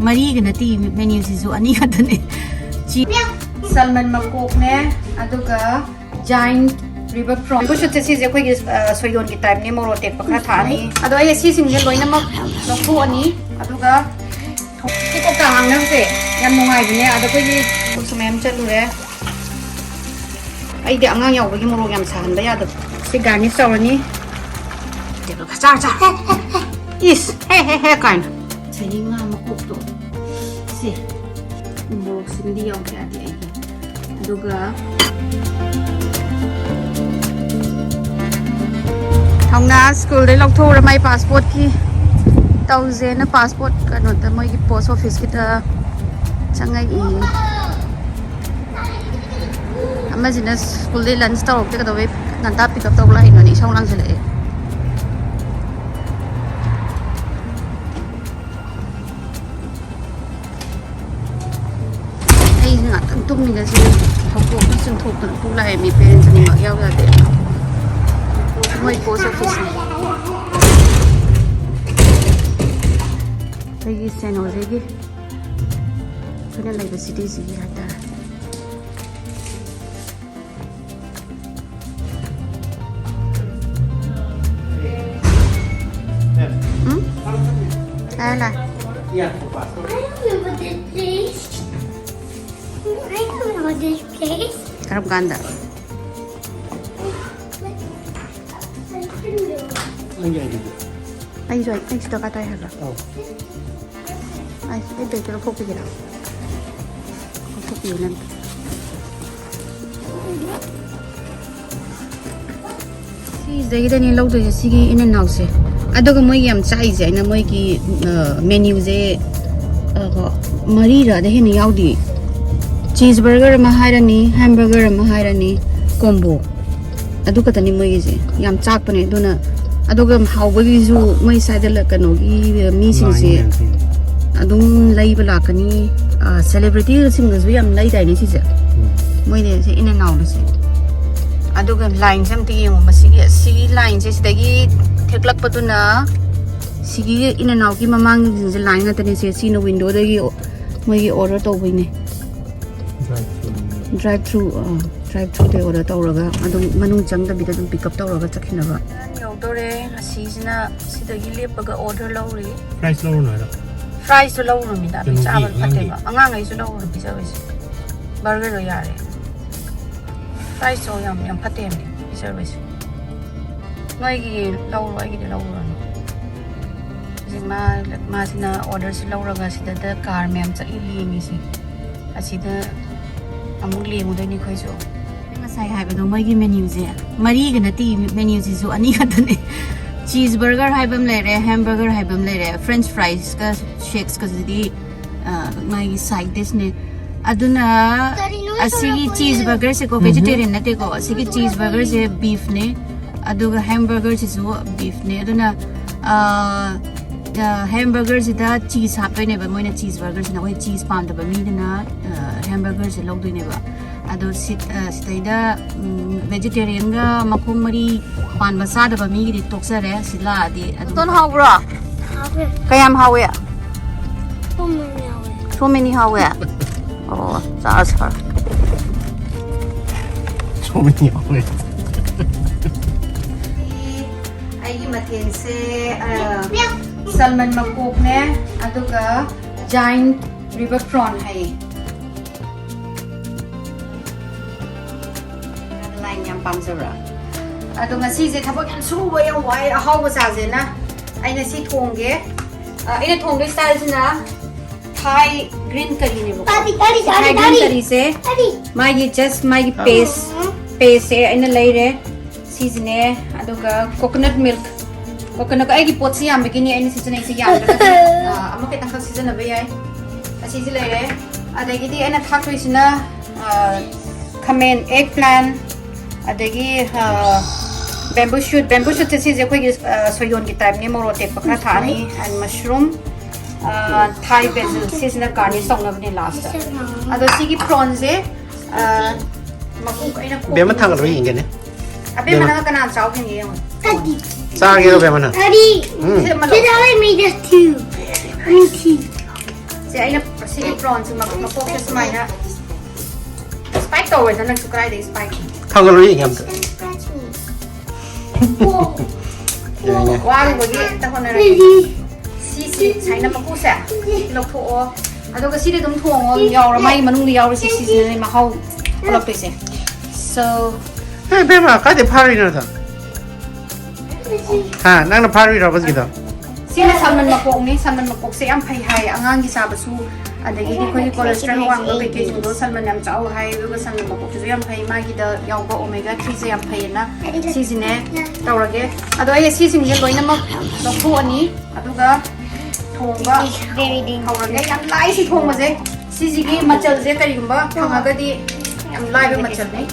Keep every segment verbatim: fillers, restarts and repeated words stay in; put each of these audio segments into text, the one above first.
ꯃꯔꯤꯒ ꯅꯠꯇꯦ, ꯃꯦꯅ꯭ꯌꯨꯁꯤꯁꯨ ꯑꯅꯤ ꯈꯛꯇꯅꯦ꯫ ꯆꯤ-, ꯁꯜꯃꯟ ꯃꯀꯣꯛꯅꯦ, ꯑꯗꯨꯒ ꯖꯥꯏꯟ ꯔꯤꯚꯔ ꯄ꯭ꯔꯣꯟ꯫ ꯕꯦꯝꯕꯨ ꯁꯨꯠꯁꯦ ꯁꯤꯁꯦ ꯑꯩꯈꯣꯏꯒꯤ, ꯑ, ꯁꯣꯏꯗꯣꯟꯒꯤ ꯇꯥꯏꯞꯅꯦ, ꯃꯣꯔꯣꯛ ꯑꯇꯦꯛꯄ ꯈꯔ ꯊꯥꯛꯑꯅꯤ꯫ ꯑꯗꯣ ꯑꯩ ꯁꯤꯁꯤꯡꯁꯦ ꯂꯣꯏꯅꯃꯛ ꯂꯧꯊꯣꯛꯑꯅꯤ, ꯑꯗꯨꯒ ꯁꯤ ꯀꯧꯇꯥ ꯍꯥꯡꯅꯕꯁꯦ ꯌꯥꯝ ꯅꯨꯡꯉꯥꯏꯕꯅꯦ꯫ ꯑꯗ ꯑꯩꯈꯣꯏꯒꯤ ꯄꯣꯠꯁꯨ ꯃꯌꯥꯝ ꯆꯠꯂꯨꯔꯦ꯫ ꯑꯩꯗꯤ ꯑꯉꯥꯡ ꯌꯥꯎꯕꯒꯤ ꯃꯣꯔꯣꯛ ꯌꯥꯝ ꯁꯥꯍꯟꯕ ꯌꯥꯗꯕ꯫ ꯁꯤ ꯒꯥꯔꯅꯤꯁ ꯇꯧꯔꯅꯤ꯫ ꯇꯦꯕꯜ ꯈꯔ ꯆꯥꯔ ꯆꯥꯔ꯫ ꯏꯁ! ꯍꯦ, ꯍꯦ, ꯍꯦ ꯀꯥꯏꯅ꯫ ꯁꯍꯤ ꯉꯥ ꯃꯀꯣꯛꯇꯣ꯫ ꯁꯤ꯫ ꯃꯣꯔꯣꯛꯁꯤꯃꯗꯤ ꯌꯥꯎꯗ ꯌꯥꯗꯦ ꯑꯩꯒꯤ꯫ ꯑꯗꯨꯒ ꯍꯧꯅ ꯁ꯭ꯀꯨꯜꯗꯩ ꯂꯧꯊꯣꯛꯎꯔ ꯃꯥꯏ ꯄꯥꯁꯄꯣꯔꯠꯀꯤ ꯇꯧꯁꯦꯅ ꯄꯥꯁꯄꯣꯔꯠ ꯀꯩꯅꯣꯗ ꯃꯣꯏꯒꯤ ꯄꯣꯁ ꯑꯣꯐꯤꯁꯀꯤꯗ ꯆꯪꯉꯛꯏ꯫ ꯑꯃꯁꯤꯅ ꯁ꯭ꯀꯨꯜꯗꯩ ꯂꯟꯁ ꯇꯧꯔꯛꯇꯦ ꯀꯩꯗꯧꯕꯩ ꯉꯟꯇꯥ ꯄꯤꯛ ꯑꯞ ꯇꯧꯕ ꯂꯥꯛꯏꯅꯣꯅꯦ, ꯏꯁꯧ ꯂꯥꯡꯁꯤꯜꯂꯛꯑꯦ꯫ ꯑꯩꯁꯦ ꯉꯥꯛꯇꯪ ꯇꯨꯝꯃꯤꯟꯅꯁꯤ ꯍꯧꯗꯣꯛꯇꯅ ꯆꯤꯡꯊꯣꯛꯇꯅ ꯄꯨ ꯂꯥꯛꯑꯦ ꯃꯤ ꯄꯦꯔꯦꯟꯁ ꯑꯅꯤꯃꯛ ꯌꯥꯎ ꯌꯥꯗꯦ꯫ ꯃꯣꯏ ꯄꯣꯁ ꯑꯣꯐꯤꯁꯅꯤ꯫ ꯑꯩꯈꯣꯏꯒꯤ ꯁꯦꯟ ꯍꯣꯖꯦꯒꯤ ꯑꯩꯈꯣꯏꯅ ꯂꯩꯕ ꯁꯤꯇꯤꯁꯤꯒꯤ ꯍꯥꯏꯇꯥꯔꯦ꯫ ꯎꯝ? ꯂꯥꯛꯑꯦ, ꯂꯥꯛꯑꯦ꯫ I remember this place. I remember this place. ꯀꯔꯝ ꯀꯥꯟꯗ? ꯑꯩꯁꯨ, ꯑꯩꯁꯨ ꯗꯔꯀꯥꯔ ꯇꯥꯏ ꯍꯥꯏꯕ꯫ ꯑꯧ꯫ ꯑꯩ, ꯑꯩ ꯕꯦꯒꯇ ꯂꯧꯊꯣꯛꯄꯤꯒꯦꯔꯥ? ꯂꯧꯊꯣꯛꯄꯤꯌꯨ ꯅꯪ꯫ ꯁꯤꯁꯤꯗꯒꯤꯗꯅꯦ ꯂꯧꯗꯣꯏꯁꯦ, ꯁꯤꯒꯤ ꯏꯟ ꯑꯦꯟ ꯑꯥꯎꯠꯁꯦ꯫ ꯑꯗꯨꯒ ꯃꯣꯏꯒꯤ ꯌꯥꯝ ꯆꯥꯛꯏꯁꯦ ꯑꯩꯅ ꯃꯣꯏꯒꯤ, ꯑ, ꯃꯦꯅ꯭ꯌꯨꯁꯦ, ꯑ, ꯀꯣ, ꯃꯔꯤꯔ ꯑꯗꯩ ꯍꯦꯟꯅ ꯌꯥꯎꯗꯦ꯫ ꯆꯤꯁ ꯕꯔꯒꯔ ꯑꯃ ꯍꯥꯏꯔꯅꯤ, ꯍꯦꯝꯕꯔꯒꯔ ꯑꯃ ꯍꯥꯏꯔꯅꯤ, ꯀꯣꯝꯕꯣ꯫ ꯑꯗꯨ ꯈꯛꯇꯅꯤ ꯃꯣꯏꯒꯤꯁꯦ꯫ ꯌꯥꯝ ꯆꯥꯛꯄꯅꯦ꯫ ꯑꯗꯨꯅ, ꯑꯗꯨꯒ ꯍꯥꯎꯕꯒꯤꯁꯨ ꯃꯣꯏ ꯁ꯭ꯋꯥꯏꯗ ꯂ-, ꯀꯩꯅꯣꯒꯤ ꯃꯤꯁꯤꯡꯁꯦ ꯂꯥꯏꯟ ꯃꯌꯥꯝꯁꯦ꯫ ꯑꯗꯨꯝ ꯂꯩꯕ ꯂꯥꯛꯀꯅꯤ꯫ ꯑ, ꯁꯦꯂꯦꯕ꯭ꯔꯤꯇꯤꯁꯤꯡꯅꯁꯨ ꯌꯥꯝ ꯂꯩꯗꯥꯏꯅꯦ ꯁꯤꯁꯦ? ꯎꯝ꯫ ꯃꯣꯏꯅꯦ ꯁꯤ ꯏꯟ ꯑꯦꯟ ꯑꯥꯎꯠꯁꯦ꯫ ꯑꯗꯨꯒ ꯂꯥꯏꯟꯁꯦ ꯑꯝꯇ ꯌꯦꯡꯉꯣ꯫ ꯃꯁꯤꯒꯤ, ꯁꯤꯒꯤ ꯂꯥꯏꯟꯁꯦ ꯁꯤꯗꯒꯤ ꯊꯦꯛꯂꯛꯄꯗꯨꯅ ꯁꯤꯒꯤ ꯏꯟ ꯑꯦꯟ ꯑꯥꯎꯠꯀꯤ ꯃꯃꯥꯡꯒꯤꯁꯤꯡꯁꯦ ꯂꯥꯏꯟ ꯉꯥꯛꯇꯅꯦ ꯁꯦ꯫ ꯁꯤꯅ ꯋꯤꯟꯗꯣꯗꯒꯤ ꯃꯣꯏꯒꯤ ꯑꯣꯔꯗꯔ ꯇꯧꯕꯩꯅꯦ꯫ ꯗ꯭ꯔꯥꯏꯚ ꯊ꯭ꯔꯨ, ꯗ꯭ꯔꯥꯏꯚ ꯊ꯭ꯔꯨꯗꯩ ꯑꯣꯔꯗꯔ ꯇꯧꯔꯒ ꯑꯗꯨꯝ ꯃꯅꯨꯡ ꯆꯪꯗꯕꯤꯗ ꯑꯗꯨꯝ ꯄꯤꯛ ꯑꯞ ꯇꯧꯔꯒ ꯆꯠꯈꯤꯅꯕ꯫ ꯌꯧꯗꯣꯔꯦ꯫ ꯑꯁꯤꯁꯤꯅ ꯁꯤꯗꯒꯤ ꯂꯦꯞꯄꯒ ꯑꯣꯔꯗꯔ ꯂꯧꯔꯤ꯫ ꯄ꯭ꯔꯥꯏꯁ ꯂꯧꯔꯨꯅꯨ ꯍꯥꯏꯔꯣ? ꯐ꯭ꯔꯥꯏꯁꯇꯣ ꯂꯧꯔꯨꯅꯨꯃꯤꯗ, ꯑꯗꯨ ꯀꯩꯅꯣꯒꯤ ꯆꯥꯕ ꯑꯉꯥꯡꯒꯤ꯫ ꯐꯠꯇꯦꯕ꯫ ꯑꯉꯥꯡꯈꯩꯁꯨ ꯂꯧꯔꯨꯅꯨ ꯄꯤꯖꯕꯩꯁꯦ꯫ ꯕꯔꯒꯔꯗꯣ ꯌꯥꯔꯦ꯫ ꯐ꯭ꯔꯥꯏꯁꯇꯣ ꯌꯥꯝ, ꯌꯥꯝ ꯐꯠꯇꯦ ꯍꯥꯏꯕꯅꯤ ꯄꯤꯖꯕꯩꯁꯦ꯫ ꯅꯣꯏꯒꯤ ꯂꯧꯔꯣ, ꯑꯩꯒꯤꯗꯤ ꯂꯧꯔꯨꯔꯅꯨ꯫ ꯍꯧꯖꯤꯛ ꯃꯥ, ꯃꯥꯁꯤꯅ ꯑꯣꯔꯗꯔꯁꯤ ꯂꯧꯔꯒ ꯁꯤꯗ ꯀꯥꯔ ꯃꯌꯥꯝ ꯆꯠꯂꯤ ꯂꯦꯡꯉꯤꯁꯦ꯫ ꯑꯁꯤꯗ ꯑꯃꯨꯛ ꯂꯦꯡꯉꯨꯗꯣꯏꯅꯤ ꯑꯩꯈꯣꯏꯁꯨ꯫ ꯉꯁꯥꯏ ꯍꯥꯏꯕꯗꯣ ꯃꯣꯏꯒꯤ ꯃꯦꯅ꯭ꯌꯨꯁꯦ ꯃꯔꯤꯒ ꯅꯠꯇꯦ, ꯃꯦꯅ꯭ꯌꯨꯁꯤꯁꯨ ꯑꯅꯤ ꯈꯛꯇꯅꯦ꯫ ꯆꯤꯁ ꯕꯔꯒꯔ ꯍꯥꯏꯕ ꯑꯃ ꯂꯩꯔꯦ, ꯍꯦꯝꯕꯔꯒꯔ ꯍꯥꯏꯕ ꯑꯃ ꯂꯩꯔꯦ, ꯐ꯭ꯔꯦꯟꯆ ꯐ꯭ꯔꯥꯏꯁꯀ ꯁꯦꯛꯁꯀꯁꯤꯗꯤ, ꯑ, ꯃꯥꯒꯤ ꯁꯥꯏꯗ ꯗꯤꯁꯅꯦ꯫ ꯑꯗꯨꯅ ꯀꯔꯤꯅꯣ ꯑꯁꯤꯒꯤ ꯇꯧꯔꯛꯄꯅꯦ? ꯆꯤꯁ ꯕꯔꯒꯔꯁꯦꯀꯣ, ꯎꯝꯍꯨꯝ꯫ ꯚꯦꯖꯤꯇꯦꯔꯤꯌꯟ ꯅꯠꯇꯦꯀꯣ, ꯑꯁꯤꯒꯤ ꯆꯤꯁ ꯕꯔꯒꯔꯁꯦ ꯕꯤꯐꯅꯦ, ꯑꯗꯨꯒ ꯍꯦꯝꯕꯔꯒꯔꯁꯤꯁꯨ ꯕꯤꯐꯅꯦ꯫ ꯑꯗꯨꯅ, ꯑ, ꯑ, ꯍꯦꯝꯕꯔꯒꯔꯁꯤꯗ ꯆꯤꯁ ꯍꯥꯞꯇꯣꯏꯅꯦꯕ ꯃꯣꯏꯅ꯫ ꯆꯤꯁ ꯕꯔꯒꯔꯁꯤꯅ ꯑꯩꯈꯣꯏ ꯆꯤꯁ ꯄꯥꯝꯗꯕ ꯃꯤꯗꯨꯅ, ꯑ, ꯍꯦꯝꯕꯔꯒꯔꯁꯦ ꯂꯧꯗꯣꯏꯅꯦꯕ꯫ ꯑꯗꯣ ꯁꯤꯠ-, ꯑ, ꯁꯤꯗꯩꯗ, ꯎꯝ, ꯚꯦꯖꯤꯇꯦꯔꯤꯌꯟꯒ ꯃꯈꯣꯡ ꯃꯔꯤ ꯄꯥꯟꯕ ꯆꯥꯗꯕ ꯃꯤꯒꯤꯗꯤ ꯇꯣꯛꯆꯔꯦ꯫ ꯁꯤ ꯂꯥꯛꯑꯗꯤ ꯑꯗꯨꯝ ꯇꯣꯟ ꯍꯥꯎꯕ꯭ꯔꯣ? ꯍꯥꯎꯋꯦ꯫ ꯀꯌꯥꯝ ꯍꯥꯎꯋꯦ? ꯊꯨꯝ ꯌꯥꯎꯋꯦ꯫ So many ꯍꯥꯎꯋꯦ? ꯑꯣ, ꯆꯥꯔꯁꯤ ꯐꯔꯦ꯫ So many ꯍꯥꯎꯋꯦ꯫ ꯑꯩꯒꯤ ꯃꯊꯦꯜꯁꯦ, ꯑ, ꯁꯜꯃꯟ ꯃꯀꯣꯛꯅꯦ, ꯑꯗꯨꯒ ꯖꯥꯏꯟ ꯔꯤꯚꯔ ꯄ꯭ꯔꯣꯟ ꯍꯥꯏꯌꯦ꯫ ꯂꯥꯏꯅ ꯌꯥꯝ ꯄꯥꯝꯖꯕ꯭ꯔꯥ? ꯑꯗꯣ ꯉꯁꯤꯁꯦ ꯊꯕꯛ ꯌꯥꯝ ꯁꯨꯕ, ꯌꯥꯝ ꯋꯥꯏ, ꯑꯍꯥꯎꯕ ꯆꯥꯁꯦꯅ ꯑꯩꯅ ꯁꯤ ꯊꯣꯡꯒꯦ꯫ ꯑ, ꯑꯩꯅ ꯊꯣꯡꯗꯣꯏ ꯁ꯭ꯇꯥꯏꯜꯁꯤꯅ ꯊꯥꯏ ꯒ꯭ꯔꯤꯟ ꯀꯔꯤꯅꯦꯕꯀꯣ꯫ ꯇꯥꯗꯤ, ꯇꯥꯗꯤ, ꯁꯤ ꯊꯥꯏ ꯇꯥꯗꯤ, ꯒ꯭ꯔꯤꯟ ꯇꯥꯗꯤ꯫ ꯀꯔꯤꯁꯦ ꯇꯥꯗꯤ꯫ ꯃꯥꯒꯤ just ꯃꯥꯒꯤ ꯄꯦꯁ, ꯎꯝ꯫ ꯄꯦꯁꯁꯦ ꯑꯩꯅ ꯂꯩꯔꯦ꯫ ꯁꯤꯁꯤꯅꯦ, ꯑꯗꯨꯒ ꯀꯣꯀꯣꯅꯠ ꯃꯤꯜꯛ꯫ ꯀꯣꯀꯣꯅꯠ, ꯑꯩꯒꯤ ꯄꯣꯠꯁꯤ ꯌꯥꯝꯕꯒꯤꯅꯦ ꯑꯩꯅ ꯁꯤꯖꯤꯟꯅꯩꯁꯦ, ꯌꯥꯝꯗ꯭ꯔꯒꯗꯤ, ꯑ, ꯑꯃ ꯈꯤꯇꯪꯈꯛ ꯁꯤꯖꯤꯟꯅꯕ ꯌꯥꯏ꯫ ꯑꯁꯤꯁꯤ ꯂꯩꯔꯦ꯫ ꯑꯗꯒꯤꯗꯤ ꯑꯩꯅ ꯊꯥꯛꯇꯣꯏꯁꯤꯅ, ꯑ, ꯈꯥꯃꯦꯟ, ꯑꯦꯒ ꯄ꯭ꯂꯥꯟ, ꯑꯗꯒꯤ, ꯑ, ꯕꯦꯝꯕꯨ ꯁꯨꯠ꯫ ꯕꯦꯝꯕꯨ ꯁꯨꯠꯁꯦ ꯁꯤꯁꯦ ꯑꯩꯈꯣꯏꯒꯤ, ꯑ, ꯁꯣꯏꯌꯣꯟꯒꯤ ꯇꯥꯏꯞꯅꯤ, ꯃꯣꯔꯣꯛ ꯑꯇꯦꯛꯄ ꯈꯔ ꯊꯥꯛꯑꯅꯤ, and mushroom, ꯑ, ꯊꯥꯏ ꯕꯦꯖꯤꯜ, ꯁꯤꯁꯤꯅ ꯒꯥꯔꯅꯤꯁ ꯇꯧꯅꯕꯅꯦ ꯂꯥꯁꯇ꯫ ꯑꯗꯣ ꯁꯤꯒꯤ ꯄ꯭ꯔꯣꯟꯁꯦ, ꯑ, ꯃꯀꯨ ꯑꯩꯅ ꯕꯦꯝꯃ ꯊꯥꯡꯒꯠꯂꯣ ꯈꯣꯛꯄꯤꯕꯁꯦ ꯌꯦꯡꯒꯦꯅꯦ꯫ ꯑꯕꯦꯝꯃꯅꯒ ꯀꯅꯥꯅ ꯆꯥꯎꯒꯦ ꯌꯦꯡꯉꯣ꯫ ꯆꯥꯒꯦꯔꯣ, ꯕꯦꯝꯃꯅ? Daddy, ꯎꯝ꯫ ꯁꯤ ꯑꯃ ꯁꯤꯗ ꯂꯧ꯫ Let me just two. Let me see. ꯁꯦ, ꯑꯩꯅ ꯁꯤꯒꯤ prawnsꯁꯤ ꯃ-, ꯃꯀꯣꯛꯁꯦ ꯁꯨꯃꯥꯏꯅ spike ꯇꯧꯔꯣꯏꯗ, ꯅꯪꯁꯨ ꯀꯗꯥꯏꯗꯒꯤ spike? ꯊꯥꯡꯒꯠꯂꯨ, ꯌꯦꯡꯒꯦ ꯑꯝꯇ꯫ Don't scratch me. ꯌꯥꯏꯅꯦ꯫ ꯋꯥꯔꯨꯕꯒꯤ ꯑꯝꯇ ꯍꯣꯠꯅꯔꯒꯦ꯫ Daddy. ꯁꯤꯁꯤ ꯁꯨꯃꯥꯏꯅ ꯃꯀꯨꯁꯦ ꯂꯧꯊꯣꯛꯑꯣ꯫ ꯑꯗꯨꯒ ꯁꯤꯗꯤ ꯑꯗꯨꯝ ꯊꯣꯡꯉꯣ, ꯌꯥꯎꯔ, ꯃꯥꯒꯤ ꯃꯅꯨꯡꯗ ꯌꯥꯎꯔꯤꯁꯦ, ꯁꯤꯁꯤꯅꯅꯦ ꯃꯍꯥꯎ ꯊꯣꯛꯂꯛꯇꯣꯏꯁꯦ꯫ So, ꯍꯦ, ꯏꯕꯦꯝꯃ, ꯀꯥꯏꯗꯩ ꯐꯥꯔꯨꯏꯅꯣ ꯑꯗꯣ? ꯍꯥ, ꯅꯪꯅ ꯐꯥꯔꯨꯏꯔꯣ ꯍꯧꯖꯤꯛꯀꯤꯗꯣ? ꯁꯤꯅ ꯁꯜꯃꯟ ꯃꯀꯣꯛꯅꯤ꯫ ꯁꯜꯃꯟ ꯃꯀꯣꯛꯁꯦ ꯌꯥꯝ ꯐꯩ ꯍꯥꯏ ꯑꯉꯥꯡꯒꯤ ꯆꯥꯕꯁꯨ, ꯑꯗꯒꯤꯗꯤ ꯑꯩꯈꯣꯏꯒꯤ cholesterol ꯋꯥꯡꯕ ꯀꯩꯀꯩꯁꯤꯡꯗꯣ ꯁꯜꯃꯟ ꯌꯥꯝ ꯆꯥꯎ ꯍꯥꯏ꯫ ꯑꯗꯨꯒ ꯁꯜꯃꯟ ꯃꯀꯣꯛꯁꯤꯁꯨ ꯌꯥꯝ ꯐꯩ, ꯃꯥꯒꯤꯗ ꯌꯥꯎꯕ omega threeꯁꯦ ꯌꯥꯝ ꯐꯩꯌꯦꯅ ꯁꯤꯁꯤꯅꯦ ꯇꯧꯔꯒꯦ꯫ ꯑꯗꯣ ꯑꯩ ꯁꯤꯁꯤꯡꯁꯦ ꯂꯣꯏꯅꯃꯛ ꯂꯧꯊꯣꯛꯑꯅꯤ꯫ ꯑꯗꯨꯒ ꯊꯣꯡꯕ Very dangerous. ꯍꯧꯔꯒꯦ꯫ ꯌꯥꯝ ꯂꯥꯏ ꯁꯤ ꯊꯣꯡꯕꯁꯦ꯫ ꯁꯤꯁꯤꯒꯤ ꯃꯆꯜꯁꯦ ꯀꯔꯤꯒꯨꯝꯕ ꯐꯪꯉꯒꯗꯤ ꯌꯥꯝ ꯂꯥꯏꯕ ꯃꯆꯜꯅꯤ꯫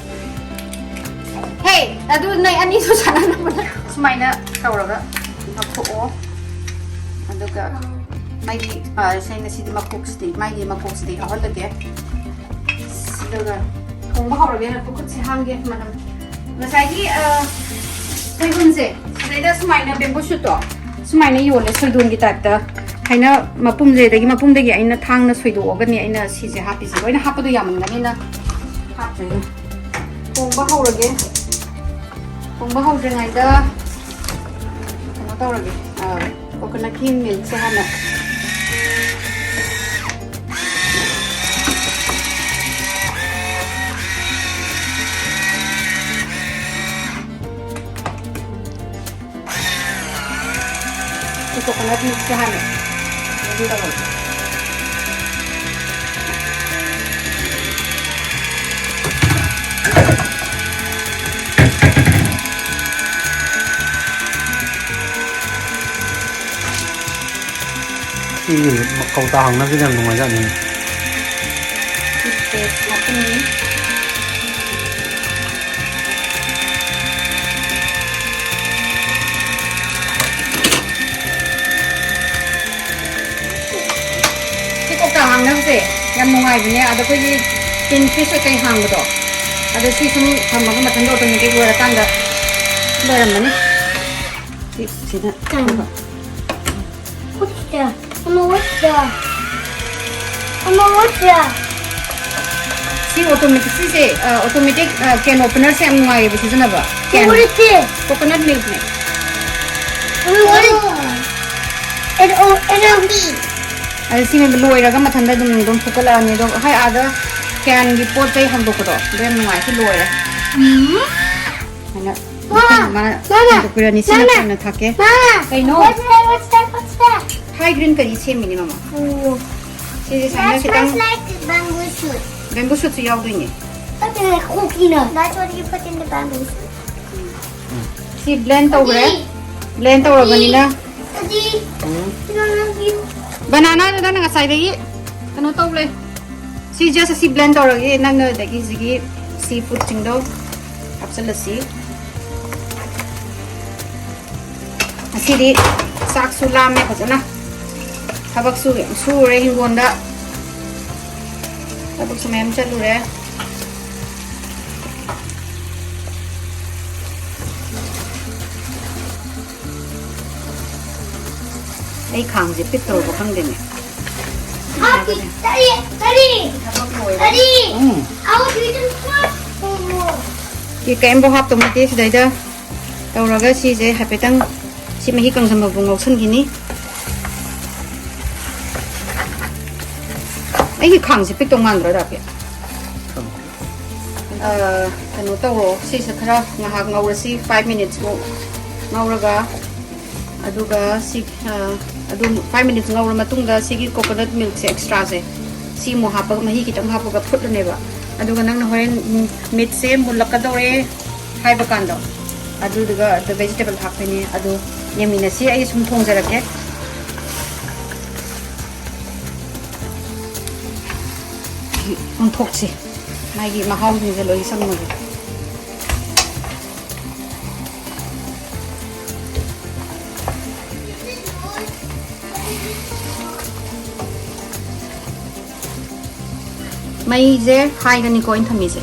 ꯍꯦ, ꯑꯗꯨ ꯅꯣꯏ ꯑꯅꯤꯁꯨ ꯁꯥꯟꯅꯅꯕ ꯁꯨꯃꯥꯏꯅ ꯇꯧꯔꯒ ꯂꯧꯊꯣꯛꯑꯣ꯫ ꯑꯗꯨꯒ ꯃꯥꯒꯤ, ꯑ, ꯁꯦꯡꯅ ꯁꯤꯗꯤ ꯃꯀꯣꯛꯁꯤꯗꯤ, ꯃꯥꯒꯤ ꯃꯀꯣꯛꯁꯤꯗꯤ ꯌꯥꯎꯍꯜꯂꯒꯦ꯫ ꯑꯗꯨꯒ ꯊꯣꯡꯕ ꯍꯧꯔꯒꯦ꯫ ꯈꯨꯠꯁꯦ ꯍꯥꯝꯒꯦ ꯃꯅꯝ꯫ ꯉꯁꯥꯏꯒꯤ, ꯑ, ꯁꯣꯏꯕꯨꯝꯁꯦ ꯁꯤꯗꯩꯗ ꯁꯨꯃꯥꯏꯅ bamboo shootꯇꯣ ꯁꯨꯃꯥꯏꯅ ꯌꯣꯜꯂꯦ, ꯁꯣꯏꯗꯣꯟꯒꯤ typeꯇ꯫ ꯍꯥꯏꯅ ꯃꯄꯨꯝꯁꯦ, ꯑꯗꯒꯤ ꯃꯄꯨꯝꯗꯒꯤ ꯑꯩꯅ ꯊꯥꯡꯅ ꯁꯣꯏꯗꯣꯛꯑꯒꯅꯤ ꯑꯩꯅ ꯁꯤꯁꯦ ꯍꯥꯞꯄꯤꯁꯦ꯫ ꯂꯣꯏꯅ ꯍꯥꯞꯄꯗꯣ ꯌꯥꯝꯃꯟꯒꯅꯤꯅ ꯍꯥꯞꯇ꯭ꯔꯦ꯫ ꯊꯣꯡꯕ ꯍꯧꯔꯒꯦ꯫ ꯊꯣꯡꯕ ꯍꯧꯗ꯭ꯔꯤꯉꯩꯗ ꯀꯩꯅꯣ ꯇꯧꯔꯒꯦ, ꯑ, coconutꯀꯤ milkꯁꯦ ꯍꯥꯟꯅ꯫ ꯁꯤ coconut milkꯁꯦ ꯍꯥꯟꯅ ꯑꯗꯨꯝ ꯇꯧꯔꯒꯦ꯫ ꯁꯤꯒꯤ ꯀꯧꯇꯥ ꯍꯥꯡꯅꯕꯁꯤꯗꯤ ꯌꯥꯝ ꯅꯨꯡꯉꯥꯏꯖꯥꯠꯅꯤ꯫ Toothpaste ꯍꯥꯞꯄꯅꯤ꯫ ꯁꯤ ꯀꯧꯇꯥ ꯍꯥꯡꯅꯕꯁꯦ ꯌꯥꯝ ꯅꯨꯡꯉꯥꯏꯕꯅꯦ꯫ ꯑꯗ ꯑꯩꯈꯣꯏꯒꯤ tin fish ꯀꯩ ꯍꯥꯡꯕꯗꯣ, ꯑꯗꯣ ꯁꯤ ꯁꯨꯝ ꯊꯝꯃꯒ ꯃꯊꯟꯇ automatic ꯂꯣꯏꯔꯀꯥꯟꯗ ꯂꯣꯏꯔꯝꯃꯅꯤ꯫ ꯁꯤ, ꯁꯤꯗ ꯆꯪꯉꯣ꯫ What's that? Mama, what's that? Mama, what's that? ꯁꯤ automatic, ꯁꯤꯁꯦ, ꯑ, automatic, ꯑ, can opener ꯁꯦ ꯌꯥꯝ ꯅꯨꯡꯉꯥꯏꯌꯦꯕ ꯁꯤꯖꯤꯟꯅꯕ꯫ Can. What is this? Coconut milk ꯅꯦ꯫ Mama, what is it? Oh, it, oh, it, oh. ꯑꯗ ꯁꯤ ꯂꯣꯏꯔꯒ ꯃꯊꯟꯇ ꯑꯗꯨꯝ, ꯑꯗꯨꯝ ꯐꯨꯠꯀꯠꯂꯛꯑꯅꯤ꯫ ꯑꯗꯣ ꯍꯣꯏ, ꯑꯥꯗ can ꯒꯤ ꯄꯣꯠ ꯆꯩ ꯍꯥꯡꯗꯣꯛꯄꯗꯣ ꯑꯗꯨ ꯌꯥꯝ ꯅꯨꯡꯉꯥꯏ꯫ ꯁꯤ ꯂꯣꯏꯔꯦ꯫ ꯁꯨꯃꯥꯏꯅ ꯃꯥꯅ ꯍꯥꯡꯗꯣꯛꯄꯤꯔꯅꯤ꯫ ꯁꯤꯅ ꯀꯣꯟꯅ ꯊꯥꯛꯀꯦ꯫ Mama, ꯀꯩꯅꯣ? What's that? What's that? What's that? Thai green curry ꯁꯦꯝꯃꯤꯅꯦ, ꯃꯃꯥ꯫ Oh. ꯁꯤꯁꯦ ꯁꯨꯃꯥꯏꯅ ꯈꯤꯇꯪ smells like bamboo shoot. Bamboo shoot ꯁꯨ ꯌꯥꯎꯗꯣꯏꯅꯦ꯫ That's what you put in the bamboo shoot. ꯁꯤ blend ꯇꯧꯈ꯭ꯔꯦ꯫ Blend ꯇꯧꯔꯕꯅꯤꯅ꯫ Daddy, you don't love you. Banana ꯗꯨ ꯅꯪꯅ ꯉꯁꯥꯏꯗꯒꯤ ꯀꯩꯅꯣ ꯇꯧ ꯂꯩ꯫ ꯁꯤ just ꯑꯁꯤ blend ꯇꯧꯔꯒꯦ꯫ ꯅꯪꯅ ꯑꯗꯒꯤ ꯍꯧꯖꯤꯛꯀꯤ seafood ꯁꯤꯡꯗꯣ ꯍꯥꯞꯆꯤꯜꯂꯁꯤ꯫ ꯉꯁꯤꯗꯤ ꯆꯥꯛꯁꯨ ꯂꯥꯝꯃꯦ ꯐꯖꯅ꯫ ꯊꯕꯛꯁꯨ ꯌꯥꯝ ꯁꯨꯔꯦ ꯍꯤꯡꯒꯣꯜꯗ꯫ ꯊꯕꯛꯁꯨ ꯃꯌꯥꯝ ꯆꯠꯂꯨꯔꯦ꯫ ꯑꯩ ꯈꯥꯡꯁꯦ ꯄꯤꯛꯇꯧꯔꯕ ꯈꯪꯗꯦꯅꯦ꯫ Daddy, Daddy, Daddy, um. I want to eat some more. ꯁꯤ ꯀꯩꯝꯐꯥꯎ ꯍꯥꯞꯇꯧ ꯅꯠꯇꯦ꯫ ꯁꯤꯗꯩꯗ ꯇꯧꯔꯒ ꯁꯤꯁꯦ ꯍꯥꯏꯐꯦꯠꯇꯪ ꯁꯤ ꯃꯍꯤ ꯀꯪꯁꯟꯕ ꯐꯥꯎ ꯉꯧꯁꯟꯈꯤꯅꯤ꯫ ꯑꯩꯒꯤ ꯈꯥꯡꯁꯦ ꯄꯤꯛꯇꯧ ꯃꯥꯟꯗ꯭ꯔꯣ, ꯔꯥꯀꯦ? ꯑ, ꯀꯩꯅꯣ ꯇꯧꯔꯣ, ꯁꯤꯁꯦ ꯈꯔ ꯉꯥꯏꯍꯥꯛ ꯉꯧꯔꯁꯤ, five minutes ꯃꯨꯛ ꯉꯧꯔꯒ, ꯑꯗꯨꯒ ꯁꯤ, ꯑ, ꯑꯗꯨꯝ five minutes ꯉꯧꯔ ꯃꯇꯨꯡꯗ ꯁꯤꯒꯤ coconut milk ꯁꯦ extra ꯁꯦ ꯁꯤ ꯑꯃꯨꯛ ꯍꯥꯞꯄꯒ, ꯃꯍꯤ ꯈꯤꯇꯪ ꯍꯥꯞꯄꯒ ꯐꯨꯠꯂꯅꯦꯕ꯫ ꯑꯗꯨꯒ ꯅꯪꯅ ꯍꯣꯔꯦꯟ, ꯎꯝ, meat ꯁꯦ ꯃꯨꯜꯂꯛꯀꯗꯧꯔꯦ ꯍꯥꯏꯕ ꯀꯥꯟꯗꯣ, ꯑꯗꯨꯗꯨꯒ ꯑꯗ vegetable ꯍꯥꯞꯇꯣꯏꯅꯦ꯫ ꯑꯗꯨ ꯌꯦꯡꯃꯤꯟꯅꯁꯤ, ꯑꯩ ꯁꯨꯝ ꯊꯣꯡꯖꯔꯛꯀꯦ꯫ ꯑꯣꯟꯊꯣꯛꯁꯤ, ꯃꯥꯒꯤ ꯃꯍꯥꯎꯁꯤꯡꯁꯦ ꯂꯣꯏ ꯆꯪꯉꯒꯦ꯫ ꯃꯩꯁꯦ high ꯗꯅꯤꯀꯣ ꯑꯩꯅ ꯊꯝꯃꯤꯁꯦ꯫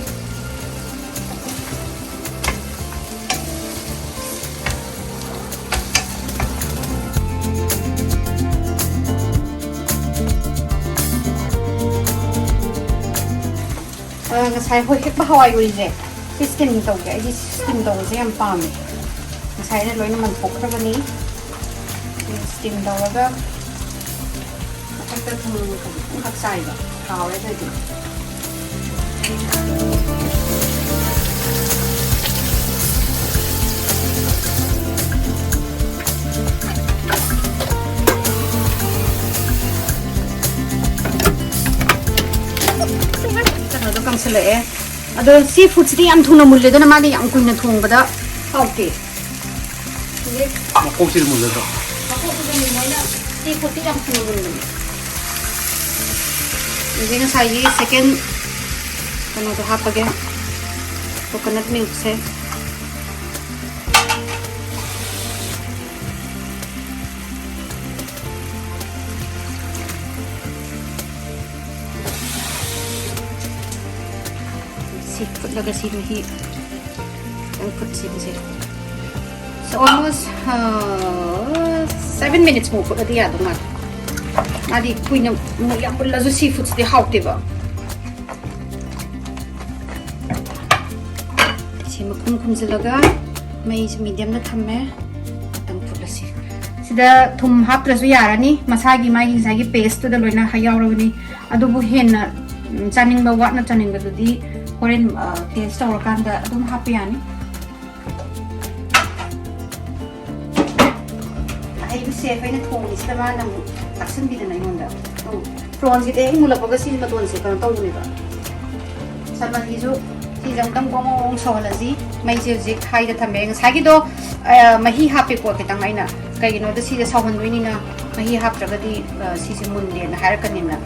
ꯑ, ꯉꯁꯥꯏ ꯍꯣꯏ ꯍꯦꯛꯄ ꯍꯋꯥꯏ ꯎꯔꯤꯁꯦ ꯁꯤ steam ꯇꯧꯒꯦ꯫ ꯑꯩꯗꯤ steam ꯇꯧꯕꯁꯦ ꯌꯥꯝ ꯄꯥꯝꯃꯦ꯫ ꯉꯁꯥꯏꯅ ꯂꯣꯏꯅ ꯃꯟꯊꯣꯛꯈ꯭ꯔꯕꯅꯤ꯫ Steam ꯇꯧꯔꯒ ꯃꯊꯛꯇ ꯊꯨꯝ ꯈꯖꯤꯛꯇꯪꯈꯛ ꯆꯥꯏꯕ꯫ ꯍꯥꯎꯔꯦ ꯑꯗꯨꯗꯤ꯫ ꯀꯩꯅꯣꯗꯣ ꯀꯪꯁꯤꯜꯂꯛꯑꯦ꯫ ꯑꯗꯣ sea foodꯁꯤꯗꯤ ꯌꯥꯝ ꯊꯨꯅ ꯃꯨꯜꯂꯦ, ꯑꯗꯨꯅ ꯃꯥꯗꯤ ꯌꯥꯝ ꯀꯨꯏꯅ ꯊꯣꯡꯕꯗ ꯍꯥꯎꯇꯦ꯫ ꯍꯧꯖꯤꯛ ꯃꯀꯣꯛꯁꯤꯗꯤ ꯃꯨꯜꯂꯗ꯭ꯔꯣ? ꯃꯀꯣꯛꯁꯤꯗꯤ ꯃꯨꯟꯕꯅ sea foodꯇꯤ ꯌꯥꯝ ꯊꯨꯅ ꯃꯨꯟꯕꯅꯦ꯫ ꯍꯧꯖꯤꯛ ꯉꯁꯥꯏꯒꯤ second ꯀꯩꯅꯣꯗꯣ ꯍꯥꯞꯄꯒꯦ, coconut milkꯁꯦ꯫ ꯁꯤ ꯐꯨꯠꯂꯒ ꯁꯤ ꯃꯍꯤ ꯈꯤꯇꯪ ꯐꯨꯠꯁꯤꯕꯁꯦ꯫ So almost, uh, seven minutes ꯃꯨꯛ ꯐꯨꯠꯂꯗꯤ ꯌꯥꯗꯧ ꯃꯥꯜꯂꯦ꯫ ꯃꯥꯗꯤ ꯀꯨꯏꯅ ꯃꯨ-, ꯌꯥꯝ ꯃꯨꯜꯂꯁꯨ sea foodꯁꯤꯗꯤ ꯍꯥꯎꯇꯦꯕ꯫ ꯁꯤ ꯃꯈꯨꯝ ꯈꯨꯝꯖꯤꯜꯂꯒ ꯃꯩꯁꯦ mediumꯗ ꯊꯝꯃꯦ꯫ ꯈꯤꯇꯪ ꯐꯨꯠꯂꯁꯤ꯫ ꯁꯤꯗ ꯊꯨꯝ ꯍꯥꯞꯇ꯭ꯔꯁꯨ ꯌꯥꯔꯅꯤ, ꯃꯁꯥꯒꯤ ꯃꯥꯒꯤ ꯉꯁꯥꯏꯒꯤ pasteꯇꯨꯗ ꯂꯣꯏꯅ ꯌꯥꯎꯔꯕꯅꯤ꯫ ꯑꯗꯨꯕꯨ ꯍꯦꯟꯅ, ꯎꯝ, ꯆꯥꯅꯤꯡꯕ ꯋꯥꯠꯅ ꯆꯥꯅꯤꯡꯕꯗꯨꯗꯤ ꯍꯣꯔꯦꯟ, ꯑ, taste ꯇꯧꯔꯀꯥꯟꯗ ꯑꯗꯨꯝ ꯍꯥꯞꯄ ꯌꯥꯅꯤ꯫ ꯑꯍꯩꯕ chef ꯑꯩꯅ ꯊꯣꯡꯉꯤꯁꯤꯗ ꯃꯥꯅ ꯑꯃꯨꯛ ꯇꯥꯛꯁꯤꯟꯕꯤꯗꯅ ꯑꯩꯉꯣꯟꯗ꯫ ꯎꯝ, prawnsꯁꯤꯗꯤ ꯍꯦꯛ ꯃꯨꯜꯂꯛꯄꯒ ꯁꯤ ꯃꯇꯣꯟꯁꯦ ꯀꯩꯅꯣ ꯇꯧꯕꯅꯦꯕ꯫ Salmonꯒꯤꯁꯨ ꯁꯤꯁꯦ ꯑꯃꯨꯛꯇꯪ ꯕꯣꯡ ꯕꯣꯡ ꯕꯣꯡ ꯁꯧꯍꯜꯂꯁꯤ꯫ ꯃꯩꯁꯦ ꯍꯧꯖꯤꯛ highꯗ ꯊꯝꯃꯦ꯫ ꯉꯁꯥꯏꯒꯤꯗꯣ, ꯑ, ꯃꯍꯤ ꯍꯥꯞꯄꯦꯀꯣ ꯈꯤꯇꯪ ꯑꯩꯅ꯫ ꯀꯩꯒꯤꯅꯣꯗ ꯁꯤꯗ ꯁꯧꯍꯟꯗꯣꯏꯅꯤꯅ ꯃꯍꯤ ꯍꯥꯞꯇ꯭ꯔꯒꯗꯤ, ꯑ, ꯁꯤꯁꯦ ꯃꯨꯟꯗꯦꯅ ꯍꯥꯏꯔꯛꯀꯅꯤꯅ꯫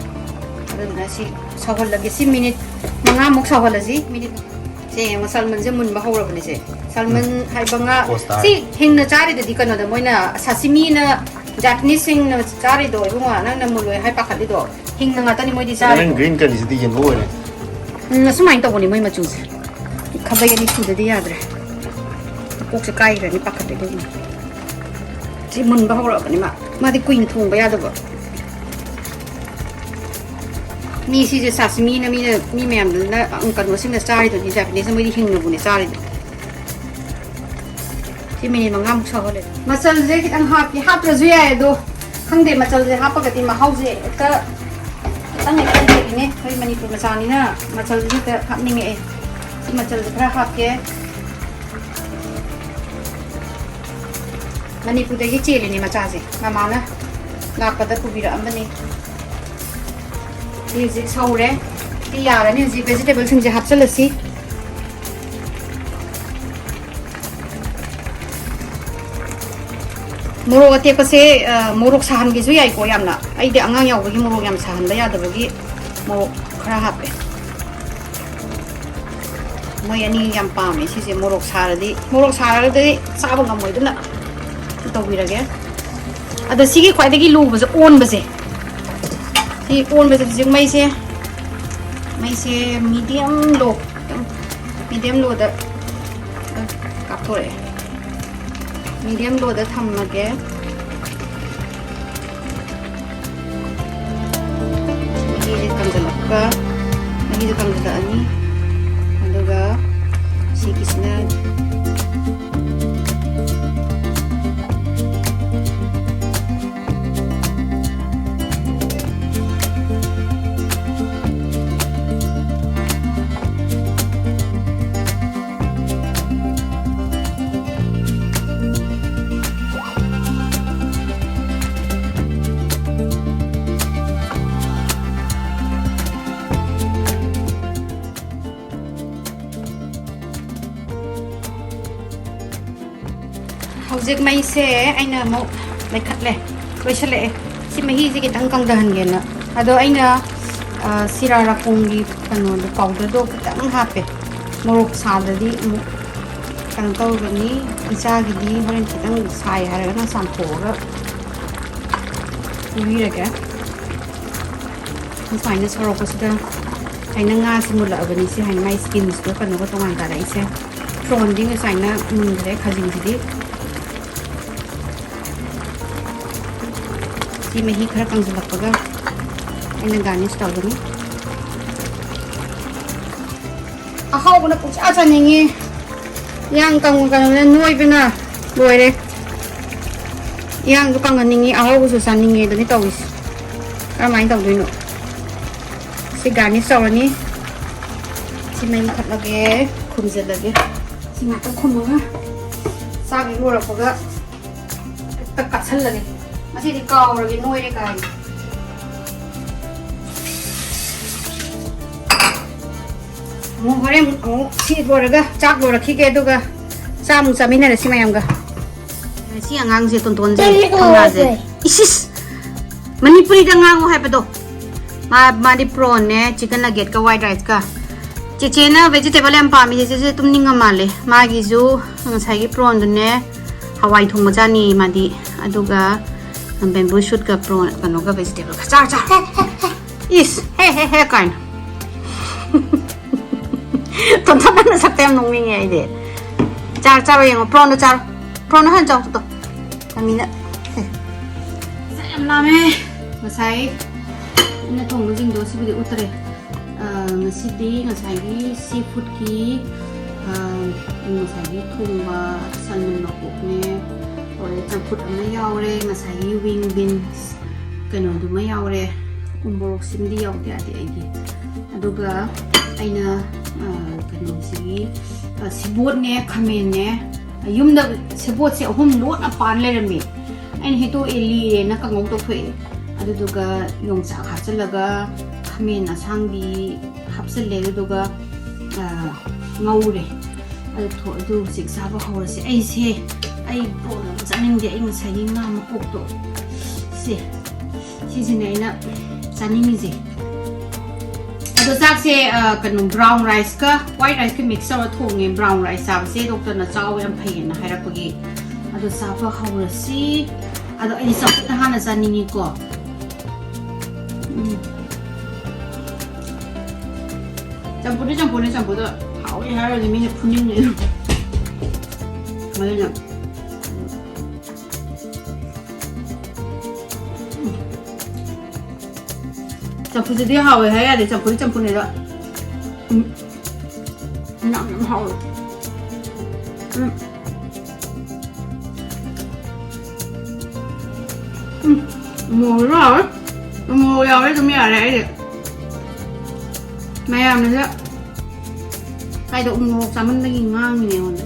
ꯑꯗꯨꯗꯨꯅ ꯁꯤ ꯁꯧꯍꯜꯂꯒꯦ꯫ ꯁꯤ minute ꯃꯉꯥꯃꯨꯛ ꯁꯧꯍꯜꯂꯁꯤ꯫ Minute ꯁꯦ ꯌꯦꯡꯉꯣ, salmonꯁꯦ ꯃꯨꯟꯕ ꯍꯧꯔꯕꯅꯦ ꯁꯦ꯫ Salmon ꯎꯝ꯫ ꯍꯥꯏꯕ ꯉꯥ, ꯀꯣꯁꯇꯥꯔ꯫ ꯁꯤ ꯍꯤꯡꯅ ꯆꯥꯔꯤꯗꯨꯗꯤ ꯀꯩꯅꯣꯗ ꯃꯣꯏꯅ sasimiꯅ Japaneseꯁꯤꯡꯅ ꯆꯥꯔꯤꯗꯣ ꯏꯕꯨꯡꯉꯣ, ꯅꯪꯅ ꯃꯨꯜꯂꯣꯏ ꯍꯥꯏ ꯄꯥꯈꯠꯂꯤꯗꯣ꯫ ꯍꯤꯡꯅ ꯉꯥꯛꯇꯅꯤ ꯃꯣꯏꯗꯤ ꯅꯪ ꯆꯥꯔꯤꯗꯣ꯫ Green ꯀꯔꯤꯁꯤꯗꯤ yellow ꯑꯣꯏꯔꯦ꯫ ꯎꯝ, ꯑꯁꯨꯃꯥꯏꯅ ꯇꯧꯕꯅꯤ ꯃꯣꯏ ꯃꯆꯨꯁꯦ꯫ ꯈꯥꯕꯩ ꯑꯅꯤ ꯁꯨꯗꯗꯤ ꯌꯥꯗ꯭ꯔꯦ꯫ ꯀꯣꯛꯁꯦ ꯀꯥꯏꯈ꯭ꯔꯅꯤ ꯄꯥꯈꯠꯂꯦ ꯑꯗꯨꯒꯤꯅꯦ꯫ ꯁꯤ ꯃꯨꯟꯕ ꯍꯧꯔꯛꯑꯕꯅꯤ ꯃꯥ꯫ ꯃꯥꯗꯤ ꯀꯨꯏꯅ ꯊꯣꯡꯕ ꯌꯥꯗꯕ꯫ ꯃꯤ ꯁꯤꯁꯦ ꯁꯥꯁꯤꯃꯤꯅ ꯃꯤꯅ, ꯃꯤ ꯃꯌꯥꯝꯗꯨꯅ, ꯎꯝ, ꯀꯩꯅꯣꯁꯤꯡꯅ ꯆꯥꯔꯤꯗꯨꯅꯤ, Japanese ꯃꯣꯏꯗꯤ ꯍꯤꯡꯅꯕꯨꯅꯦ ꯆꯥꯔꯤꯗꯣ꯫ ꯁꯤ ꯃꯤꯅꯤꯠ ꯃꯉꯥꯃꯨꯛ ꯁꯧꯍꯜꯂꯦ꯫ ꯃꯆꯜꯁꯦ ꯈꯤꯇꯪ ꯍꯥꯞꯀꯦ, ꯍꯥꯞꯇ꯭ꯔꯁꯨ ꯌꯥꯏ, ꯑꯗꯣ ꯈꯪꯗꯦ, ꯃꯆꯜꯁꯦ ꯍꯥꯞꯄꯒꯗꯤ ꯃꯍꯥꯎꯁꯦ ꯍꯦꯛꯇ ꯈꯤꯇꯪ ꯍꯦꯛꯇ ꯍꯦꯜꯂꯤꯅꯦ꯫ ꯑꯩꯈꯣꯏ ꯃꯅꯤꯄꯨꯔ ꯃꯆꯥꯅꯤꯅ ꯃꯆꯜꯁꯦ ꯍꯦꯛꯇ ꯍꯥꯞꯅꯤꯡꯉꯛꯑꯦ꯫ ꯁꯤ ꯃꯆꯜꯁꯦ ꯈꯔ ꯍꯥꯞꯀꯦ꯫ ꯃꯅꯤꯄꯨꯔꯗꯒꯤ ꯆꯦꯜꯂꯤꯅꯦ ꯃꯆꯥꯁꯦ, ꯃꯃꯥꯅ ꯂꯥꯛꯄꯗ ꯄꯨꯕꯤꯔꯛꯑꯝꯕꯅꯦ꯫ ꯁꯤ ꯍꯧꯖꯤꯛ ꯁꯧꯔꯦ꯫ ꯁꯤ ꯌꯥꯔꯅꯤ꯫ ꯍꯧꯖꯤꯛ vegetableꯁꯤꯡꯁꯦ ꯍꯥꯞꯆꯤꯜꯂꯁꯤ꯫ ꯃꯣꯔꯣꯛ ꯑꯇꯦꯛꯄꯁꯦ, ꯑ, ꯃꯣꯔꯣꯛ ꯁꯥꯍꯟꯒꯦꯁꯨ ꯌꯥꯏꯀꯣ ꯌꯥꯝꯅ꯫ ꯑꯩꯗꯤ ꯑꯉꯥꯡ ꯌꯥꯎꯕꯒꯤ ꯃꯣꯔꯣꯛ ꯌꯥꯝ ꯁꯥꯍꯟꯕ ꯌꯥꯗꯕꯒꯤ ꯃꯣꯔꯣꯛ ꯈꯔ ꯍꯥꯞꯄꯦ꯫ ꯃꯣꯏ ꯑꯅꯤ ꯌꯥꯝ ꯄꯥꯝꯃꯦ ꯁꯤꯁꯦ, ꯃꯣꯔꯣꯛ ꯁꯥꯔꯗꯤ, ꯃꯣꯔꯣꯛ ꯁꯥꯔꯒꯗꯤ ꯆꯥꯕ ꯉꯝꯃꯣꯏ, ꯑꯗꯨꯅ ꯇꯧꯕꯤꯔꯒꯦ꯫ ꯑꯗ ꯁꯤꯒꯤ ꯈ꯭ꯋꯥꯏꯗꯒꯤ ꯂꯨꯕꯁꯦ ꯑꯣꯟꯕꯁꯦ꯫ ꯁꯤ ꯑꯣꯟꯕꯁꯦ ꯍꯧꯖꯤꯛ ꯃꯩꯁꯦ, ꯃꯩꯁꯦ medium low, medium lowꯗ ꯀꯥꯞꯊꯣꯔꯛꯑꯦ꯫ Medium lowꯗ ꯊꯝꯃꯒꯦ꯫ ꯃꯍꯤꯁꯦ ꯀꯪꯁꯤꯜꯂꯛꯄ, ꯃꯍꯤꯁꯦ ꯀꯪꯁꯤꯜꯂꯛꯑꯅꯤ꯫ ꯑꯗꯨꯒ ꯁꯤꯒꯤꯁꯤꯅ ꯍꯧꯖꯤꯛ ꯃꯩꯁꯦ ꯑꯩꯅ ꯑꯃꯨꯛ ꯂꯩꯈꯠꯂꯦ, ꯂꯣꯏꯁꯤꯜꯂꯛꯑꯦ꯫ ꯁꯤ ꯃꯍꯤꯁꯦ ꯈꯤꯇꯪ ꯀꯪꯊꯍꯟꯒꯦꯅ꯫ ꯑꯗꯣ ꯑꯩꯅ, ꯑ, ꯁꯤꯔꯥ ꯔꯥꯈꯣꯡꯒꯤ ꯀꯩꯅꯣꯗꯣ, powderꯗꯣ ꯈꯤꯇꯪ ꯍꯥꯞꯄꯦ꯫ ꯃꯣꯔꯣꯛ ꯁꯥꯗ꯭ꯔꯗꯤ ꯑꯃꯨꯛ ꯀꯩꯅꯣ ꯇꯧꯒꯅꯤ꯫ ꯏꯆꯥꯒꯤꯗꯤ ꯍꯣꯔꯦꯟ ꯈꯤꯇꯪ ꯁꯥꯏ ꯍꯥꯏꯔꯒꯅ ꯆꯥꯝꯊꯣꯛꯑꯒ ꯄꯤꯕꯤꯔꯒꯦ꯫ ꯁꯨꯃꯥꯏꯅ ꯁꯧꯔꯛꯄꯁꯤꯗ ꯑꯩꯅ ꯉꯥꯁꯤ ꯃꯨꯜꯂꯛꯑꯕꯅꯤ꯫ ꯁꯤ ꯍꯥꯏꯅ ꯃꯥꯏ skinꯁꯤꯒ ꯀꯩꯅꯣꯒ ꯇꯣꯉꯥꯟ ꯇꯥꯔꯛꯏꯁꯦ꯫ Prawnꯗꯤ ꯉꯁꯥꯏꯅ ꯃꯨꯟꯈ꯭ꯔꯦ, ꯈꯥꯖꯤꯡꯁꯤꯗꯤ꯫ ꯁꯤ ꯃꯍꯤ ꯈꯔ ꯀꯪꯁꯤꯜꯂꯛꯄꯒ ꯑꯩꯅ garnish ꯇꯧꯒꯅꯤ꯫ ꯑꯍꯥꯎꯕꯅ ꯄꯨꯡꯆꯥ ꯆꯥꯅꯤꯡꯉꯤ꯫ ꯏꯌꯥꯡ ꯀꯪꯉ ꯀꯪꯉꯅ ꯅꯣꯏꯕꯅ ꯂꯣꯏꯔꯦ꯫ ꯏꯌꯥꯡꯁꯨ ꯀꯪꯍꯟꯅꯤꯡꯉꯤ, ꯑꯍꯥꯎꯕꯁꯨ ꯆꯥꯅꯤꯡꯉꯤ ꯑꯗꯨꯅꯤ ꯇꯧꯔꯤꯁꯦ꯫ ꯀꯔꯝꯍꯥꯏꯅ ꯇꯧꯗꯣꯏꯅꯣ? ꯁꯤ garnish ꯇꯧꯔꯅꯤ꯫ ꯁꯤ ꯃꯩ ꯃꯨꯊꯠꯂꯒꯦ, ꯈꯨꯝꯖꯤꯜꯂꯒꯦ꯫ ꯁꯤ ꯉꯥꯛꯇ ꯈꯨꯝꯃꯒ ꯆꯥꯛ ꯍꯦꯛ ꯂꯣꯏꯔꯛꯄꯒ ꯍꯦꯛꯇ ꯀꯥꯁꯜꯂꯒꯦ꯫ ꯉꯁꯤꯗꯤ ꯀꯥꯎꯔꯒꯦ ꯅꯣꯏꯔꯦ ꯀꯥꯏꯅ꯫ ꯑꯃꯨꯛ ꯍꯣꯔꯦꯟ ꯑꯃꯨꯛ ꯁꯤ ꯂꯣꯏꯔꯒ ꯆꯥꯛ ꯂꯣꯏꯔꯛꯈꯤꯒꯦ, ꯑꯗꯨꯒ ꯆꯥꯛ ꯑꯃꯨꯛ ꯆꯥꯃꯤꯟꯅꯔꯁꯤ ꯃꯌꯥꯝꯒ꯫ ꯁꯤ ꯑꯉꯥꯡꯁꯦ, ꯇꯣꯟꯇꯣꯟꯁꯦ, ꯀꯔꯤ ꯀꯧꯔꯒꯦ? ꯀꯪꯂꯥꯁꯦ꯫ ꯏꯁꯤꯁ! ꯃꯅꯤꯄꯨꯔꯤꯗ ꯉꯥꯡꯉꯨ ꯍꯥꯏꯕꯗꯣ꯫ ꯃꯥ, ꯃꯥꯗꯤ prawn ꯅꯦ, chicken nugget ꯀ white rice ꯀ꯫ ꯆꯦꯆꯦꯅ vegetable ꯌꯥꯝ ꯄꯥꯝꯃꯤ, ꯆꯦꯆꯦꯁꯦ ꯇꯨꯝꯅꯤꯡꯉ ꯃꯥꯜꯂꯦ꯫ ꯃꯥꯒꯤꯁꯨ ꯉꯁꯥꯏꯒꯤ prawn ꯗꯨꯅꯦ, ꯍꯋꯥꯏ ꯊꯣꯡꯕ ꯆꯥꯅꯤ ꯃꯥꯗꯤ꯫ ꯑꯗꯨꯒ bamboo shoot ꯀ prawn ꯀꯩꯅꯣꯒ vegetable ꯒ꯫ ꯆꯥꯔꯣ, ꯆꯥꯔꯣ꯫ ꯏꯁ, ꯍꯦ, ꯍꯦ, ꯍꯦ ꯀꯥꯏꯅ꯫ ꯇꯣꯟꯊꯣꯟ ꯅꯪ ꯅꯁꯛꯇ ꯌꯥꯝ ꯅꯣꯛꯅꯤꯡꯉꯦ ꯑꯩꯗꯤ꯫ ꯆꯥꯔꯣ, ꯆꯥꯔꯣ ꯌꯦꯡꯉꯣ, prawn ꯗꯣ ꯆꯥꯔꯣ꯫ Prawn ꯗꯣ ꯍꯥꯟꯅ ꯆꯥꯎ, ꯇꯣ꯫ ꯇꯃꯤꯅ꯫ ꯁꯦ꯫ ꯆꯥꯛ ꯌꯥꯝ ꯂꯥꯝꯃꯦ꯫ ꯉꯁꯥꯏ ꯑꯩꯅ ꯊꯣꯡꯕꯁꯤꯡꯗꯣ ꯁꯤꯕꯨꯗꯤ ꯎꯠꯇ꯭ꯔꯦ꯫ ꯑ, ꯉꯁꯤꯗꯤ ꯉꯁꯥꯏꯒꯤ sea food ꯀꯤ, ꯑ, ꯉꯁꯥꯏꯒꯤ ꯊꯣꯡꯕ ꯁꯜꯃꯟ ꯃꯀꯣꯛꯅꯦ, ꯑꯗꯩ ꯆꯝꯐꯨꯠ ꯑꯃ ꯌꯥꯎꯔꯦ, ꯉꯁꯥꯏꯒꯤ wing beans ꯀꯩꯅꯣꯗꯨꯃ ꯌꯥꯎꯔꯦ, ꯎꯃꯣꯔꯣꯛꯁꯤꯃꯗꯤ ꯌꯥꯎꯗ ꯌꯥꯗꯦ ꯑꯩꯒꯤ꯫ ꯑꯗꯨꯒ ꯑꯩꯅ, ꯑ, ꯀꯩꯅꯣꯁꯤꯒꯤ, ꯑ, ꯁꯦꯕꯣꯠꯅꯦ, ꯈꯥꯃꯦꯟꯅꯦ, ꯌꯨꯝꯗ ꯁꯦꯕꯣꯠꯁꯦ ꯑꯍꯨꯝ ꯂꯣꯟꯅ ꯄꯥꯟ ꯂꯩꯔꯝꯃꯦ꯫ ꯑꯩꯅ ꯍꯦꯛꯇꯣꯛꯑꯦ, ꯂꯤꯔꯦꯅ ꯀꯥꯡꯉꯧ ꯇꯧꯊꯣꯛꯑꯦ꯫ ꯑꯗꯨꯗꯨꯒ ꯌꯣꯡꯆꯥꯛ ꯍꯥꯞꯆꯤꯜꯂꯒ ꯈꯥꯃꯦꯟ ꯑꯁꯥꯡꯕꯤ ꯍꯥꯞꯆꯤꯜꯂꯦ, ꯑꯗꯨꯗꯨꯒ, ꯑ, ꯉꯧꯔꯦ꯫ ꯑꯗꯨ ꯊꯣ-, ꯑꯗꯨ ꯍꯧꯖꯤꯛ ꯆꯥꯕ ꯍꯧꯔꯁꯦ꯫ ꯑꯩꯁꯦ, ꯑꯩ prawn ꯑꯃ ꯆꯥꯅꯤꯡꯗꯦ꯫ ꯑꯩ ꯉꯁꯥꯏꯒꯤ ꯉꯥ ꯃꯀꯣꯛꯇꯣ, ꯁꯦ, ꯁꯤꯁꯤꯅꯦ ꯑꯩꯅ ꯆꯥꯅꯤꯡꯉꯤꯁꯦ꯫ ꯑꯗꯣ ꯆꯥꯛꯁꯦ, ꯑ, ꯀꯩꯅꯣ, brown rice ꯀ white rice ꯀ mix ꯇꯧꯔ ꯊꯣꯡꯉꯦ꯫ Brown rice ꯆꯥꯕꯁꯦ doctor ꯅ ꯆꯥꯎ ꯌꯥꯝ ꯐꯩꯌꯦꯅ ꯍꯥꯏꯔꯛꯄꯒꯤ꯫ ꯑꯗꯣ ꯆꯥꯕ ꯍꯧꯔꯁꯤ꯫ ꯑꯗꯣ ꯑꯩꯗꯤ ꯆꯝꯐꯨꯠꯅ ꯍꯥꯟꯅ ꯆꯥꯅꯤꯡꯉꯤꯀꯣ꯫ ꯎꯝ꯫ ꯆꯝꯐꯨꯠꯇꯤ ꯆꯝꯐꯨꯠꯅꯤ, ꯆꯝꯐꯨꯠꯇ ꯍꯥꯎꯋꯦ ꯍꯥꯏꯔꯗꯤ ꯃꯤꯅ ꯐꯨꯅꯤꯡꯅꯤ꯫ ꯑꯗꯨꯅ ꯆꯝꯐꯨꯠꯁꯤꯗꯤ ꯍꯥꯎꯋꯦ ꯍꯥꯏ ꯌꯥꯗꯦ, ꯆꯝꯐꯨꯠꯇꯤ ꯆꯝꯐꯨꯠꯅꯤꯗ꯫ ꯎꯝ꯫ ꯌꯥꯝ ꯌꯥꯝ ꯍꯥꯎꯋꯦ꯫ ꯎꯝ꯫ ꯎꯝ꯫ ꯃꯣꯔꯣꯛ ꯌꯥꯎꯋꯦ꯫ ꯃꯣꯔꯣꯛ ꯌꯥꯎꯔꯦ ꯑꯗꯨꯝ ꯌꯥꯔꯦ ꯑꯩꯗꯤ꯫ ꯃꯌꯥꯝꯅꯁꯨ ꯀꯥꯏꯗ ꯎꯃꯣꯔꯣꯛ ꯆꯥꯃꯟꯕꯒꯤ ꯉꯥꯡꯉꯤꯅꯦ ꯑꯩꯉꯣꯟꯗ꯫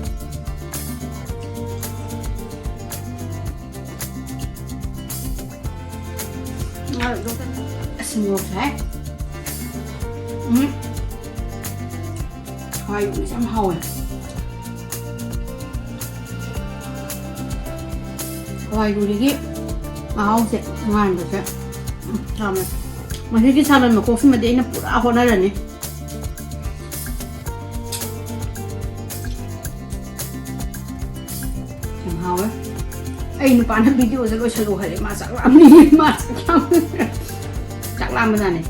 ꯑꯁ, ꯃꯣꯔꯣꯛ ꯁꯥꯏ꯫ ꯎꯝ꯫ ꯍꯋꯥꯏ ꯌꯣꯡꯁꯦ ꯌꯥꯝ ꯍꯥꯎꯋꯦ꯫ ꯍꯋꯥꯏ ꯌꯣꯡꯁꯤꯒꯤ ꯃꯍꯥꯎꯁꯦ ꯉꯥꯟꯕꯁꯦ꯫ ꯎꯝ, ꯌꯥꯝꯃꯦ꯫ ꯃꯁꯤꯒꯤ ꯁꯥꯂꯣꯟ ꯃꯀꯣꯛꯁꯤꯃꯗꯤ ꯑꯩꯅ ꯄꯨꯔꯥ ꯍꯣꯠꯅꯔꯅꯤ꯫ ꯌꯥꯝ ꯍꯥꯎꯋꯦ꯫ ꯑꯩ ꯅꯨꯄꯥꯅ videoꯁꯦ ꯂꯣꯏꯁꯜꯂꯨ ꯍꯥꯏꯔꯦ꯫ ꯃꯥ ꯆꯥꯛ ꯂꯥꯝꯃꯤ꯫ ꯃꯥ ꯆꯥꯛ ꯂꯥꯝ-, ꯆꯥꯛ ꯂꯥꯝꯕꯖꯥꯠꯅꯦ꯫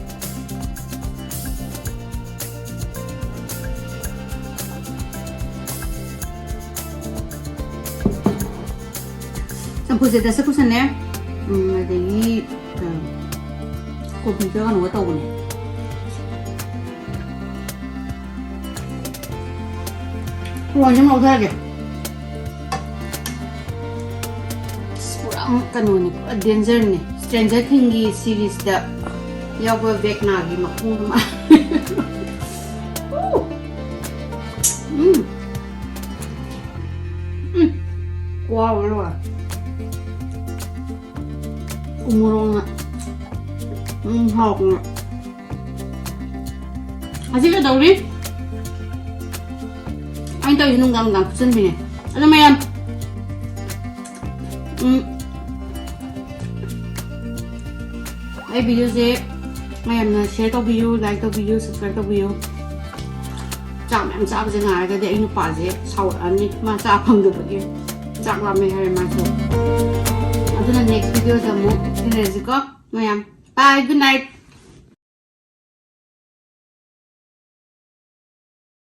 ꯆꯝꯐꯨꯠꯁꯦ ꯗꯁꯀꯨꯁꯅꯦ, ꯎꯝ, ꯑꯗꯒꯤ, ꯑ, ꯀꯣꯕꯤꯒ ꯀꯩꯅꯣꯒ ꯇꯧꯕꯅꯦ꯫ ꯂꯣꯏꯅ ꯂꯧꯊꯔꯒꯦ꯫ ꯑꯁ, ꯄꯨꯔꯥ ꯀꯩꯅꯣꯅꯤ, ꯄꯨꯔꯥ dangerꯅꯤ꯫ Stranger Thingsꯀꯤ seriesꯇ ꯌꯥꯎꯕ ꯚꯦꯛꯅꯥꯒꯤ ꯃꯈꯣꯡꯗꯣ ꯃꯥ-, ꯎꯝ꯫ ꯎꯝ꯫ ꯈꯨꯍꯥꯎ ꯑꯃ ꯂꯣꯏꯔꯦ꯫ ꯎꯃꯣꯔꯣꯛꯅ꯫ ꯎꯝ, ꯍꯥꯎꯕꯅꯦ꯫ ꯑꯁꯤ ꯀꯩꯗꯧꯔꯤ? ꯑꯩꯅ ꯇꯧꯔꯤꯁꯦ ꯅꯨꯡꯗꯥꯡ ꯅꯨꯡꯗꯥꯡ ꯐꯨꯠꯆꯟꯕꯤꯅꯦ꯫ ꯑꯗꯣ ꯃꯌꯥꯝ, ꯎꯝ, ꯑꯩ videoꯁꯦ ꯃꯌꯥꯝꯅ share ꯇꯧꯕꯤꯌꯨ, like ꯇꯧꯕꯤꯌꯨ, subscribe ꯇꯧꯕꯤꯌꯨ꯫ ꯆꯥꯛ ꯃꯌꯥꯝ ꯆꯥꯕꯁꯦ ꯉꯥꯏꯔꯒꯗꯤ ꯑꯩ ꯅꯨꯄꯥꯁꯦ ꯁꯥꯎꯔꯛꯑꯅꯤ, ꯃꯥ ꯆꯥ ꯐꯪꯗꯕꯒꯤ꯫ ꯆꯥꯛ ꯂꯥꯝꯃꯦ ꯍꯥꯏꯔꯦ ꯃꯥꯁꯨ꯫ ꯑꯗꯨꯅ next videoꯗ ꯑꯃꯨꯛ ꯊꯦꯡꯅꯔꯁꯤꯀꯣ ꯃꯌꯥꯝ꯫ Bye, good night꯫